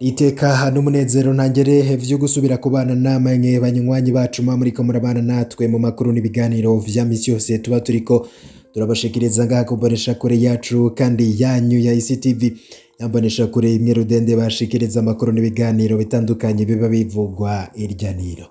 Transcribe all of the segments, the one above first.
Iteka n'umunezero ntangere vyo gusubira kubana namwe banywanyi bacu muriko murabana natwe mu makuru n'ibiganiro vya misi yose tuba turiko turabashikiriza ngaha kumbonesha kure yacu kandi yanyu ya ICTV. Yambonesha kure imwe rudende bashikiriza amakuru n'ibiganiro bitandukanye biba bivugwa irya nino.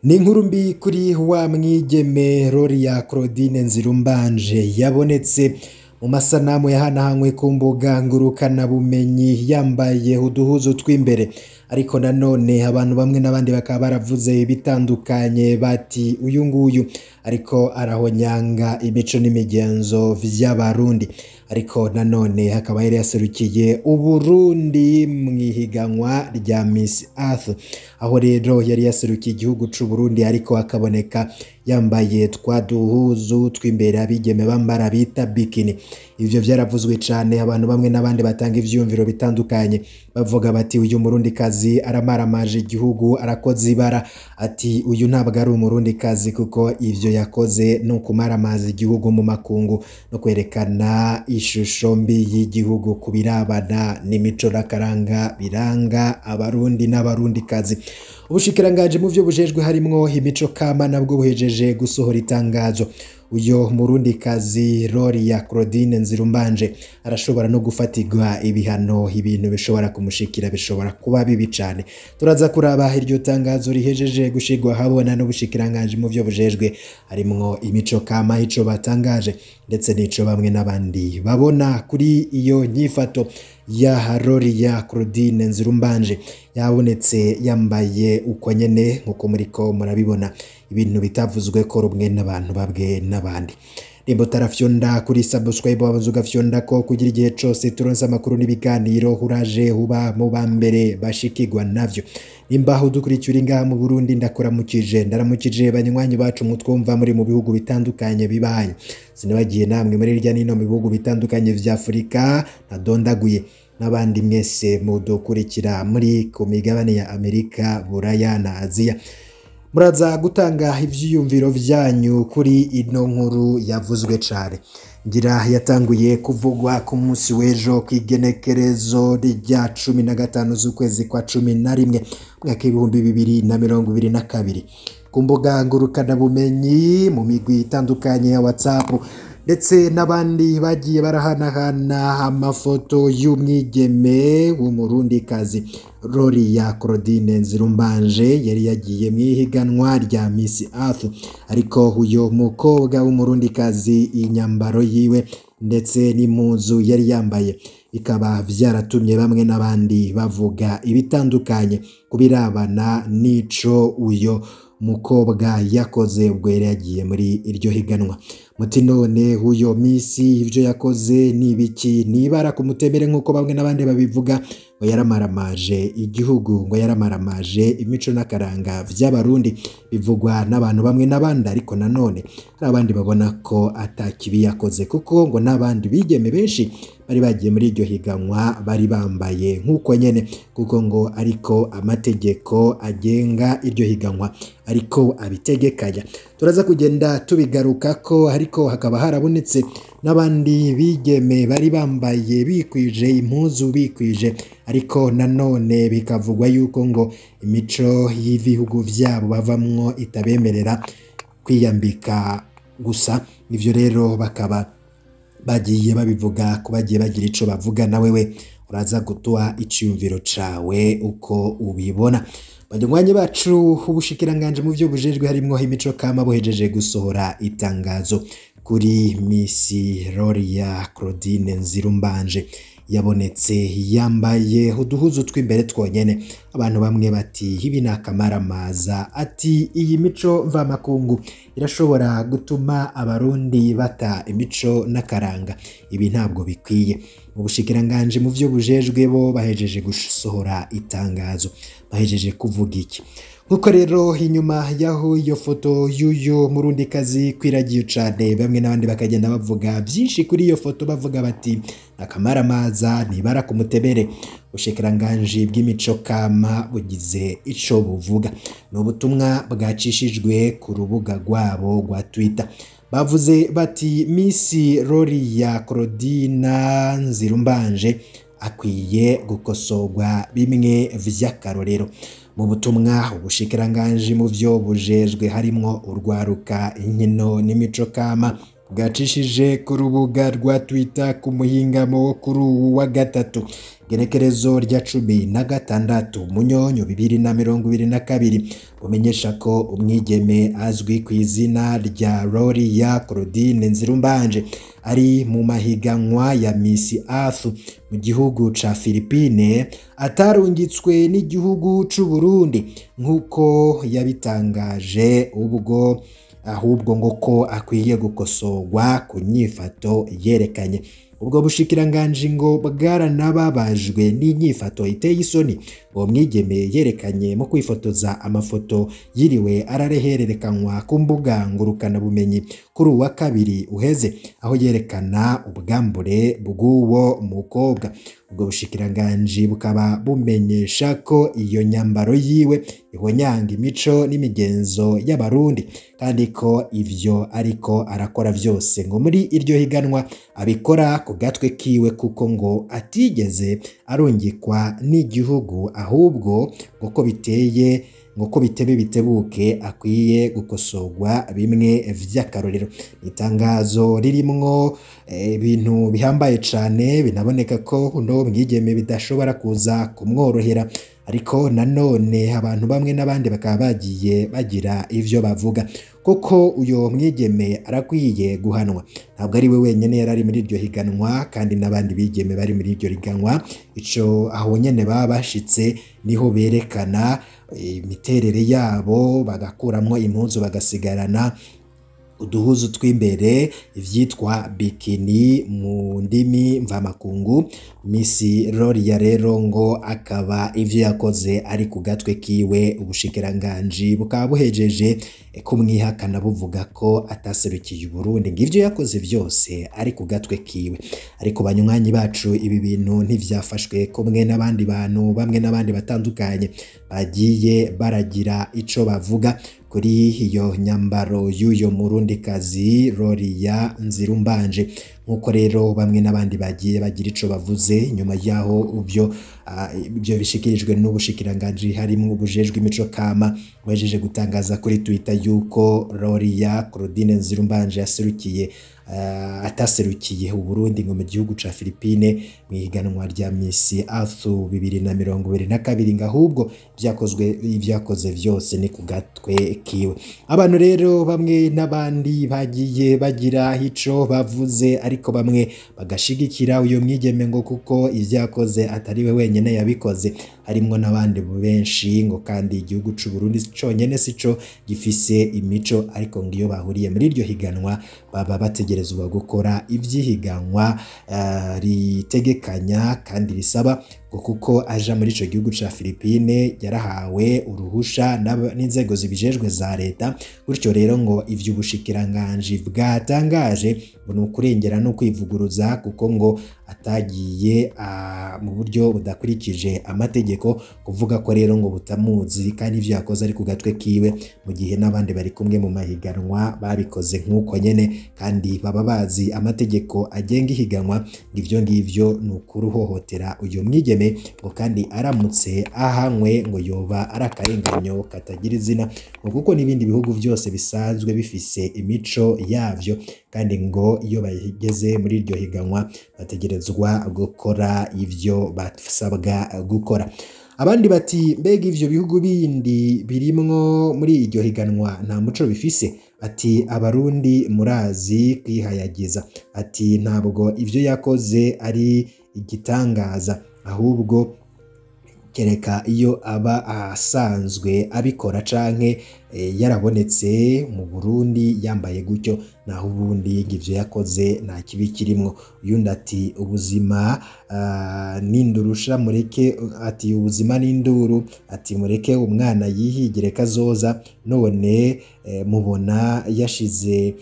Ni inkuru mbi kuri wa mwigeme Roria Claudine Nzirumbanje yabonetse mu masanamu yahanahanywe ku mbuga ngurukanabumenyi yambaye uduhuzu tw'imbere, ariko nanone abantu bamwe n'abandi bakaba baravuze ibitandukanye bati uyu nguyu ariko arahonyanga imico n'imigenzo vy'Abarundi, ariko nanone hakaba yari yaserukiye Uburundi mw'ihiganwa rya Miss Earth, aho rero yari yaserukiye igihugu c'u Burundi ariko akaboneka yambaye twa duhuzu tw'imbere abigeme bambara bita bikini. Ivyo vyaravuzwe cane, abantu bamwe n'abandi batanga ivyiyumviro bitandukanye bavuga bati uyu murundi kazi aramaramaje igihugu, arakoze ibara, ati uyu ntabwo ari umurundi kazi kuko ivyo yakoze no kumaramaza igihugu mu makungu no kwerekana ishusho mbi y'igihugu kubirabana n'imico n'akaranga biranga Abarundi n'Abarundi kazi. Ubushikiranganji mu vyo bujejwe harimwo imico kama nabwo buhejeje gusohora itangazo. Uyo murundi kazi Roria Claudine Nzirumbanje arashobora no gufatirwa ibihano, ibintu bishobora kumushikira bishobora kuba bibi cane. Turaza kuraba iryo tangazo rihejeje gushigwa habona n'ubushikiranganji mu vyo bujejwe harimwo imico kama, ico batangaje ndetse n'ico bamwe n'abandi babona kuri iyo nyifato ya Roria Claudine Nzirumbanje yabonetse yambaye uko nyene nkuko muriko murabibona, ibintu bitavuzwe ko rumwe n'abantu babwe n'abandi. Nimba utarafyonda kuri subscribe wabanza ugafyonda ko kugira igihe cose turonse amakuru n'ibiganiro uraje uba mu ba mbere bashikirwa navyo. Nimba udukurikira uri ngaha mu Burundi ndakuramukije, ndaramukije banywanyi bacu mutwumva muri mu bihugu bitandukanye bibaye, sinabagiye namwe muri hirya nino mu bihugu bitandukanye vya Afurika ntadondaguye, n'abandi mwese mudukurikira muri ku migabane ya Amerika, Buraya na Aziya. Muraza gutanga ivyiyumviro vyanyu kuri ino nkuru yavuzwe cane, ngira yatanguye kuvugwa ku munsi w'ejo kw'igenekerezo rya 15 z'ukwezi kwa 11 mwaka 2022 ku mbuga ngurukanabumenyi mu migwi itandukanye ya WhatsApp ndetse n'abandi bagiye barahanahana amafoto y'umwigeme w'umurundikazi Roria Claudine Nzirumbanje yari yagiye mw'ihiganwa rya Miss Earth, ariko uyo mukobwa w'umurundikazi inyambaro yiwe ndetse n'impuzu yari yambaye bikaba vyaratumye bamwe n'abandi bavuga ibitandukanye kubirabana n'ico uyo mukobwa yakoze ubwo yari yagiye muri iryo higanwa. Muti none uyo misi ivyo yakoze ni ibiki? Nibara kumutemere nkuko bamwe n'abandi babivuga ngo yaramaramaje igihugu, ngo yaramaramaje imico n'akaranga vy'Abarundi, bivugwa n'abantu bamwe n'abandi, ariko nanone hari abandi babona ko atakibi yakoze kuko ngo n'abandi bigeme benshi bari bagiye muri iryo higanwa bari bambaye nkuko nyene, kuko ngo ariko amategeko agenga iryo higanwa ariko abitegekanya. Turaza kugenda tubigaruka ko, ariko hakaba harabonetse n'abandi bigeme bari bambaye bikwije impuzu bikwije, ariko nanone bikavugwa yuko ngo imico y'ibihugu vyabo bavamwo itabemerera kwiyambika gusa. Ivyo rero bakaba bagiye babivuga ko bagiye bagira ico bavuga, na wewe uraza gutuha iciyumviro cawe uko ubibona. Banywanyi bacu, ubushikiranganji mu vyo bujejwe harimwo imico kama buhejeje gusohora itangazo kuri Miss Roria Claudine Nzirumbanje yabonetse yambaye uduhuzu tw'imbere twonyene. Abantu bamwe bati ibi ni akamaramaza, ati iyi mico mvamakungu irashobora gutuma Abarundi bata imico n'akaranga, ibi ntabwo bikwiye. Mu bushikiranganji mu vyo bujejwe bo bahejeje gusohora itangazo, bahejeje kuvuga iki? Nkuko rero inyuma yaho iyo foto y'uyu murundikazi kwiragiye cane, bamwe n'abandi bakagenda bavuga byinshi kuri iyo foto, bavuga bati akamaramaza nibara kumutemere. Ubushikiranganji bw'imico kama bugize ico buvuga. Ni ubutumwa bwacishijwe ku rubuga rwabo rwa Twitter. Bavuze bati Miss Roria Claudine Nzirumbanje akwiye gukosorwa bimwe vy'akarorero. Mu butumwa ubushikiranganji mu vyo bujejwe harimwo urwaruka, inkino n'imico kama bwacishije ku rubuga rwa Twitter ku muhingamo wo kuri uwu wa gatatu genekerezo rya 16 Munyonyo 2022 bumenyesha ko umwigeme azwi ku izina rya Loria Claudine Nzirumbanje ari mu mahiganwa ya Miss Earth mu gihugu ca Philippine atarungitswe n'igihugu c'u Burundi nk'uko yabitangaje ubwo, ahubwo ngo ko akwiye gukosorwa ku nyifato yerekanye. Ubwo bushikiranganji ngo bwaranababajwe n'inyifato iteye isoni uwo mwigeme yerekanye mu kwifotoza amafoto yiriwe ararehererekanywa ku mbuga ngurukanabumenyi kuri uwa kabiri uheze, aho yerekana ubwambure bw'uwo mukobwa. Ubwo bushikiranganji bukaba bumenyesha ko iyo nyambaro yiwe ihonyanga imico n'imigenzo y'Abarundi, kandi ko ivyo ariko arakora vyose ngo muri iryo higanwa abikora ku gatwe kiwe, kuko ngo atigeze arungikwa n'igihugu, ahubwo ngo ko biteye ngo ko bitebe bitebuke akwiye gukosorwa bimwe vy'akarorero. Itangazo ririmwo ibintu bihambaye cane, binaboneka ko uno mwigeme bidashobora kuza kumworohera, ariko nanone abantu bamwe n'abandi bakaba bagiye bagira ivyo bavuga koko uyo mwigeme arakwiye guhanwa. Ntabwo ari we wenyene yari ari muri iryo higanwa, kandi n'abandi bigeme bari muri iryo higanwa. Ico aho nyene baba bashitse niho berekana imiterere yabo, bagakuramwo impuzu bagasigarana uduhuzu tw'imbere, ivyitwa bikini mu ndimi mvamakungu. Miss Loria rero ngo akaba ivyo yakoze ari ku gatwe kiwe, ubushikiranganji bukaba buhejeje kumwihakana buvuga ko ataserukiye Burundi, ngo ivyo yakoze vyose ari ku gatwe kiwe. Ariko banywanyi bacu, ibi bintu ntivyafashwe kumwe n'abandi bantu bamwe n'abandi batandukanye bagiye baragira ico bavuga kuri iyo nyambaro y'uyo murundikazi Loria Nzirumbanje. Nkuko rero bamwe n'abandi bagiye bagira ico bavuze nyuma yaho ibyo bishikirijwe n'ubushikiranganji harimwo ubujejwe imico kama, bajeje gutangaza kuri Twitter yuko Loria Claudine Nzirumbanje yaserukiye ataserukiye Uburundi ngo mu gihugu ca Philippine mu higanwa rya Miss Earth 2022, ngo ahubwo ibyakoze vyose ni ku gatwe kiwe. Abantu rero bamwe n'abandi bagiye bagira ico bavuze, ariko bamwe bagashigikira uyo mwigeme ngo kuko ivyakoze atari we wenyene yabikoze, harimwo n'abandi benshi, ngo kandi igihugu c'u Burundi conyene sico gifise imico, ariko ngo iyo bahuriye muri iryo higanwa baba bategerezwa gukora ivyihiganwa ritegekanya kandi risaba, ngo kuko aja muri ico gihugu ca Philippine yarahawe uruhusha n'inzego zibijejwe za leta. Gutyo rero ngo ivy'ubushikiranganji bwatangaje ngo ni ukurengera no kwivuguruza, kuko ngo atagiye mu buryo budakurikije amategeko, kuvuga ko rero ngo butamuzi kandi ivyo yakoze ari ku gatwe kiwe, mu gihe n'abandi bari kumwe mu mahiganwa babikoze nk'uko nyene, kandi baba bazi amategeko agenga ihiganwa. Ngo ivyo ngivyo ni ukuruhohotera uyo mwigeme, ngo kandi aramutse ahanywe ngo yoba ari akarenganyo katagira izina, ngo kuko n'ibindi bihugu byose bisanzwe bifise imico yavyo, kandi ngo iyo bageze muri iryo higanwa bategerezwa gukora ivyo basabwa gukora. Abandi bati mbega ivyo bihugu bindi birimwo muri iryo higanwa nta muco bifise? Ati Abarundi murazi kwihayagiza. Ati ntabwo ivyo yakoze ari igitangaza, ahubwo kereka iyo aba asanzwe abikora canke yarabonetse mu Burundi yambaye gutyo, naho ubundi ivyo yakoze nta kibi kirimwo. Uyundi ati ubuzima nindurusha mureke, ati ubuzima n'induru, ati mureke umwana yihigire kazoza, none mubona yashize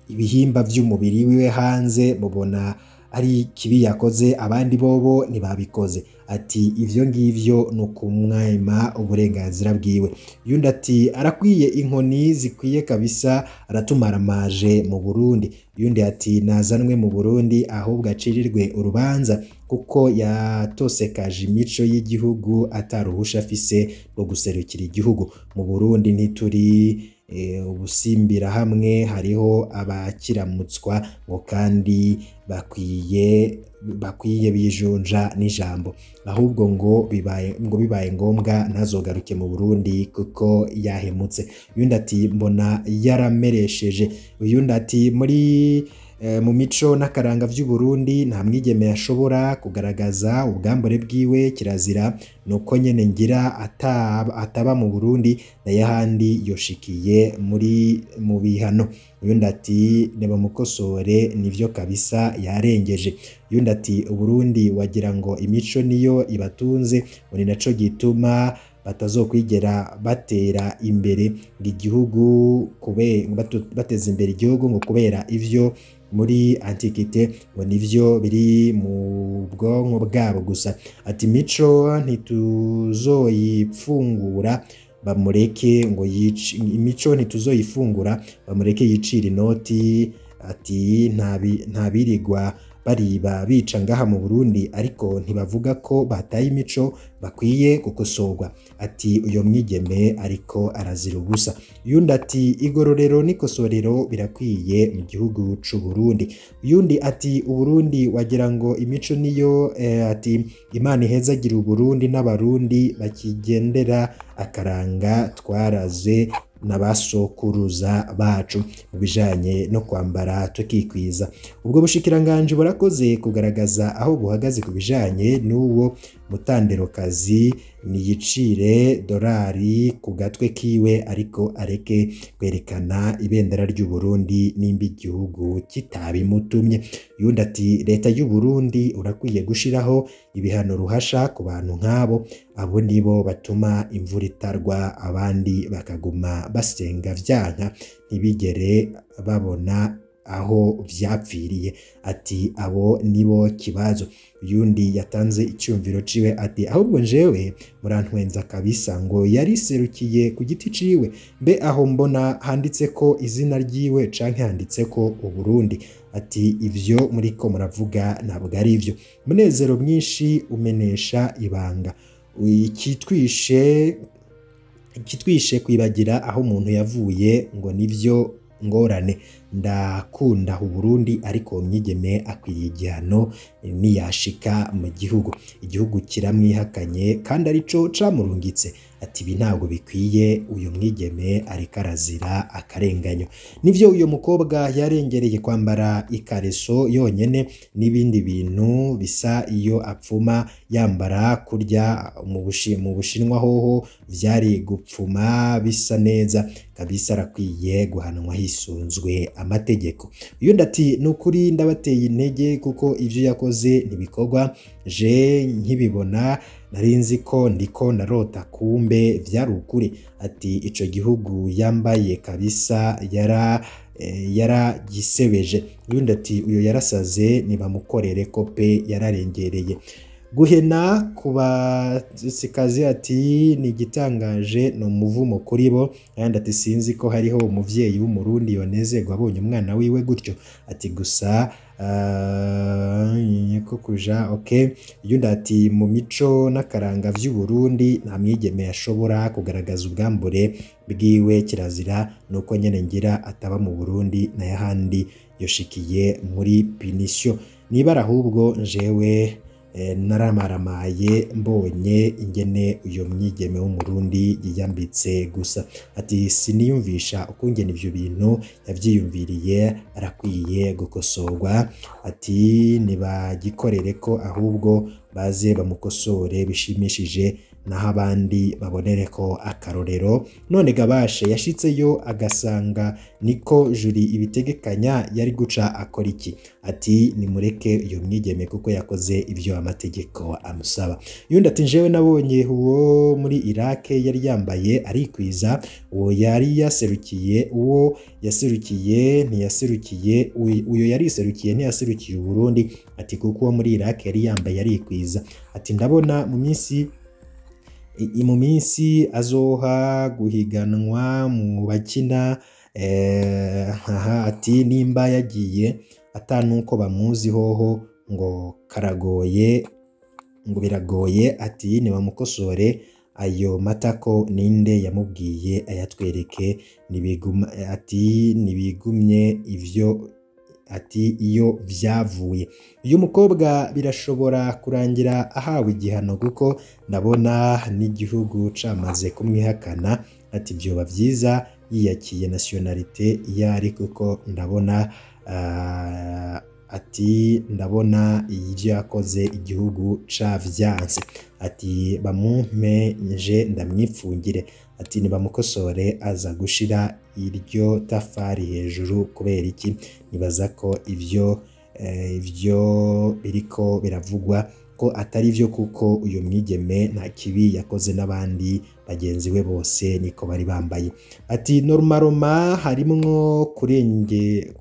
ibihimba vy'umubiri wiwe hanze, mubona ari kibi yakoze, abandi bobo ntibabikoze. Ati ivyo ngivyo no kumwima uburenganzira bwiwe. Yundi ati arakwiye inkoni zikwiye kabisa, aratumaramaje mu Burundi. Yundi ati nazanwe mu Burundi ahubwo acirirwe urubanza kuko yatosekaje imico y'igihugu ataruhusha afise rwo guserukira igihugu. Mu Burundi ntituri ubusimbira hamwe, hariho abakiramutswa ngo kandi bakwiye bijunja n'ijambo, ahubwo ngo bibaye ngombwa ntazogaruke mu Burundi kuko yahemutse. Uyundi ati mbona yarameresheje. Uyundi ati muri mu mico n'akaranga vy'u Burundi nta mwigeme yashobora kugaragaza ubwambure bwiwe, kirazira nuko nyene ngira ataba mu Burundi nayahandi yoshikiye muri mu bihano. Uyundi ati nibamukosore nivyo kabisa yarengeje. Uyundi ati Uburundi wagira ngo imico niyo ibatunze, ngo ni naco gituma batazokwigera batera imbere igihugu bateza imbere igihugu ngo kubera ivyo muri antiquité ngo nivyo biri mu bwonko bwabo gusa. Ati imico ntituzoyifungura bamureke ngo imico ntituzoyifungura bamureke yicira inoti. Ati ntabirigwa bariba bica ngaha mu Burundi ariko ntibavuga ko bataye imico, bakwiye gukosorwa. Ati uyo mwigeme ariko arazira ubusa. Uyundi ati igororero n'ikosorero birakwiye mu gihugu c'u Burundi. Uyundi ati Uburundi wagira ngo imico niyo ati Imana ihezagira Uburundi n'abarundi bakigendera akaranga twaraze n'abasokuruza bacu mu bijanye no kwambara tukikwiza. Ubwo bushikiranganje burakoze kugaragaza aho buhagaze ku bijanye n'uwo mutanderokazi, niyicire dorari ku gatwe kiwe ariko areke kwerekana ibendera ry'u Burundi nimba igihugu kitabimutumye. Yundi ati leta y'u Burundi urakwiye gushiraho ibihano ruhasha ku bantu nk'abo, abo nibo batuma imvura itarwa abandi bakaguma basenga vyanka ntibigere babona aho vyapfiriye. Ati abo nibo kibazo. Uyundi yatanze icyumviro ciwe ati ahubwo njewe murantwenza kabisa ngo yariserukiye ku giti ciwe, mbe aho mbona handitse ko izina ryiwe canke handitse ko Uburundi. Ati ivyo muriko muravuga ntabwo ari ivyo. Munezero mwinshi umenesha ibanga, ikitwishe kwibagira aho umuntu yavuye ngo nivyo ngorane. Ndakunda Uburundi ariko mwigeme akwiriye igihano niyashika mu gihugu, igihugu kiramwihakanye kandi arico camurungitse. Ati ibi ntabwo bikwiye, uyu mwigeme ariko arazira akarenganyo. Nivyo uyu mukobwa yarengereye kwambara ikareso yonyene n'ibindi bintu bisa iyo apfuma yambara kurya mu Bushinwa hoho vyari gupfuma bisa neza kabisa, arakwiye guhanwa hisunzwe amategeko. Uyundi ati nukuri ndabateye intege kuko ivyo yakoze ntibikorwa, je nkibibona narinzi ko ndiko narota kumbe vyari ukuri. Ati ico gihugu yambaye kabisa yaragisebeje. Uyundi ati uyo yarasaze nibamukorere ko pe yararengereye. Guhena kubasikazi ati ni igitangaje ni umuvumo kuri bo. Ayandi ati sinzi ko hariho umuvyeyi w'umurundi yonezerwa abonye umwana wiwe gutyo. Ati gusa ko kuja okay. Uyundi ati mu mico n'akaranga vy'u Burundi nta mwigeme yashobora kugaragaza ubwambure bwiwe, kirazira nuko nyene ngira ataba mu Burundi nayahandi yoshikiye muri punition. Nibara ahubwo njewe naramaramaye mbonye ingene uyo mwigeme w'umurundi yiyambitse gusa. Ati siniyumvisha ukungene ivyo bintu yavyiyumviriye, arakwiye gukosorwa. Ati nibagikorere ko ahubwo baze bamukosore bishimishije, naho abandi babonereko akarorero. None Gabashe yashitseyo agasanga niko juri ibitegekanya, yari guca akora iki? Ati nimureke uyo mwigeme kuko yakoze ivyo amategeko amusaba. Yundi ati jewe nabonye uwo muri Iraq yari yambaye arikwiza, uwo yari yaserukiye, uwo yaserukiye ntiyaserukiye, uyo yari yaserukiye ntiyaserukiye Burundi, ati kuko uwo muri Iraq yari yambaye arikwiza. Ati ndabona mu minsi azoha guhiganwa mu bakina ati nimba yagiye atanuko bamuzi hoho ngo karagoye, ngo biragoye, ati nibamukosore ayo matako ninde yamubwiye ayatwereke, nibiguma, ati nibigumye ivyo, ati iyo vyavuye. Uyu mukobwa birashobora kurangira ahawe igihano kuko ndabona n'igihugu camaze kumwihakana, ati vyoba vyiza yiyakiye nationalité yari kuko ndabona ati ndabona ivyo yakoze igihugu cavyanse, ati bamumpe nje ndamwipfungire, ati nibamukosore aza gushira iryo tafari hejuru kubera iki? Nibaza ko ivyo biriko biravugwa ko atari vyo kuko uyu mwigeme nta kibi yakoze n'abandi bagenzi we bose niko bari bambaye. Ati normalement harimwo kurenge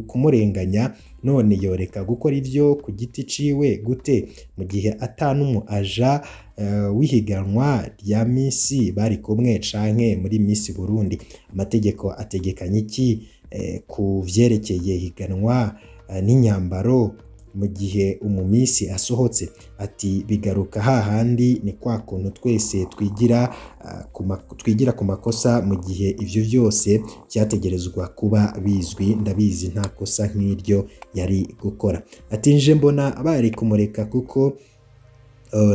kumurenganya, none yoreka gukora ivyo ku giti ciwe gute mu gihe atanumu aja wihiganwa rya misi bari kumwe canke muri Miss Burundi? Amategeko ategekanye iki ku vyerekeye higanwa n'inyambaro mu gihe umumisi asohotse? Ati bigaruka hahandi ni kwa kuntu twese twigira ku makosa mu gihe ivyo vyose vyategerezwa kuba bizwi, ndabizi nta kosa nk'iryo yari gukora. Ati nje mbona bari kumureka kuko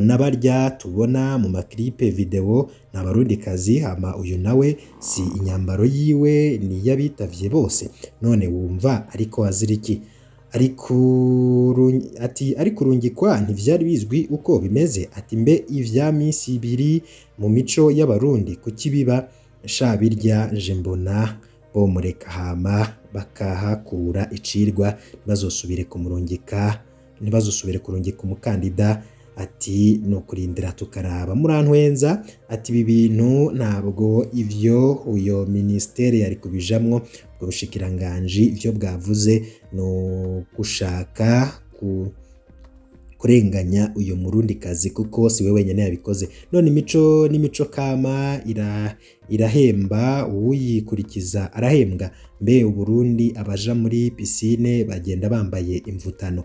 n'abarya tubona mu maklipe video n'abarundikazi, hama uyu nawe si inyambaro yiwe ni yabitavye bose, none wumva ariko aziriki ati ari kurungikwa ntivyari bizwi uko bimeze. Ati mbe ivya minsi biri mu mico y'abarundi kuki biba sha birya? Nje mbona bomureka hama bakahakura icirwa, ntibazosubire kumurungika, ntibazosubire kurungika umukandida. Ati no kurindira tukaraba. Murantwenza ati ibi bintu ntabwo ivyo uyo ministere yari kubijamwo, ubwo bushikiranganji ivyo bwavuze no gushaka kurenganya uyu murundi kazi kuko siwe wenyene yabikoze. None imico n'imico kama irahemba, uwuyikurikiza arahembwa. Mbe Uburundi abaja muri piscine bagenda bambaye imvutano?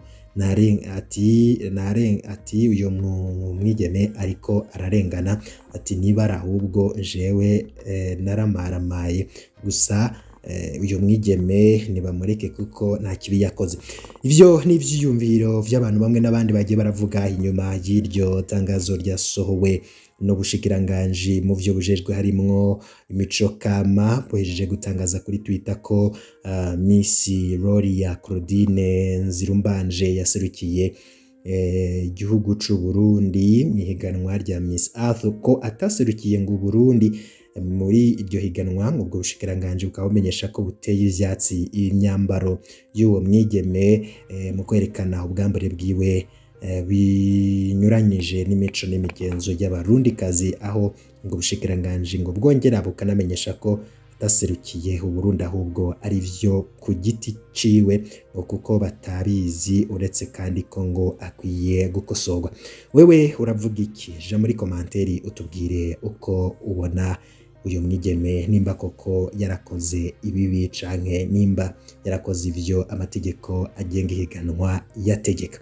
Ati uyo mwigeme ariko ararengana, ati nibara ahubwo jewe naramaramaye gusa uyo mwigeme nibamureke kuko nta kibi yakoze. Ivyo ni ivyiyumviro vy'abantu bamwe n'abandi bagiye baravuga inyuma y'iryo tangazo ryasohowe n'ubushikiranganji mu vyo bujejwe harimwo imico kama, buhejeje gutangaza kuri Twitter ko Miss Loria Claudine Nzirumbanje yaserukiye igihugu c'u Burundi mw'ihiganwa rya Miss Earth ko ataserukiye ngo Burundi muri iryo higanwa. Ubwo bushikiranganji bukaba bumenyesha ko buteye ivyatsi imyambaro y'uwo mwigeme mu kwerekana ubwambure bwiwe binyuranyije n'imico n'imigenzo y'abarundikazi, aho ngo bushikiranganji ngo bwongera bukanamenyesha ko ataserukiye Uburundi ahubwo ari vyo ku giti ciwe ngo kuko batabizi, uretse kandi ko ngo akwiye gukosorwa. Wewe uravuga iki? Ja muri komanteri utubwire uko ubona uyu mwigeme, nimba koko yarakoze ibibi canke nimba yarakoze ivyo amategeko agenga ihiganwa yategeka.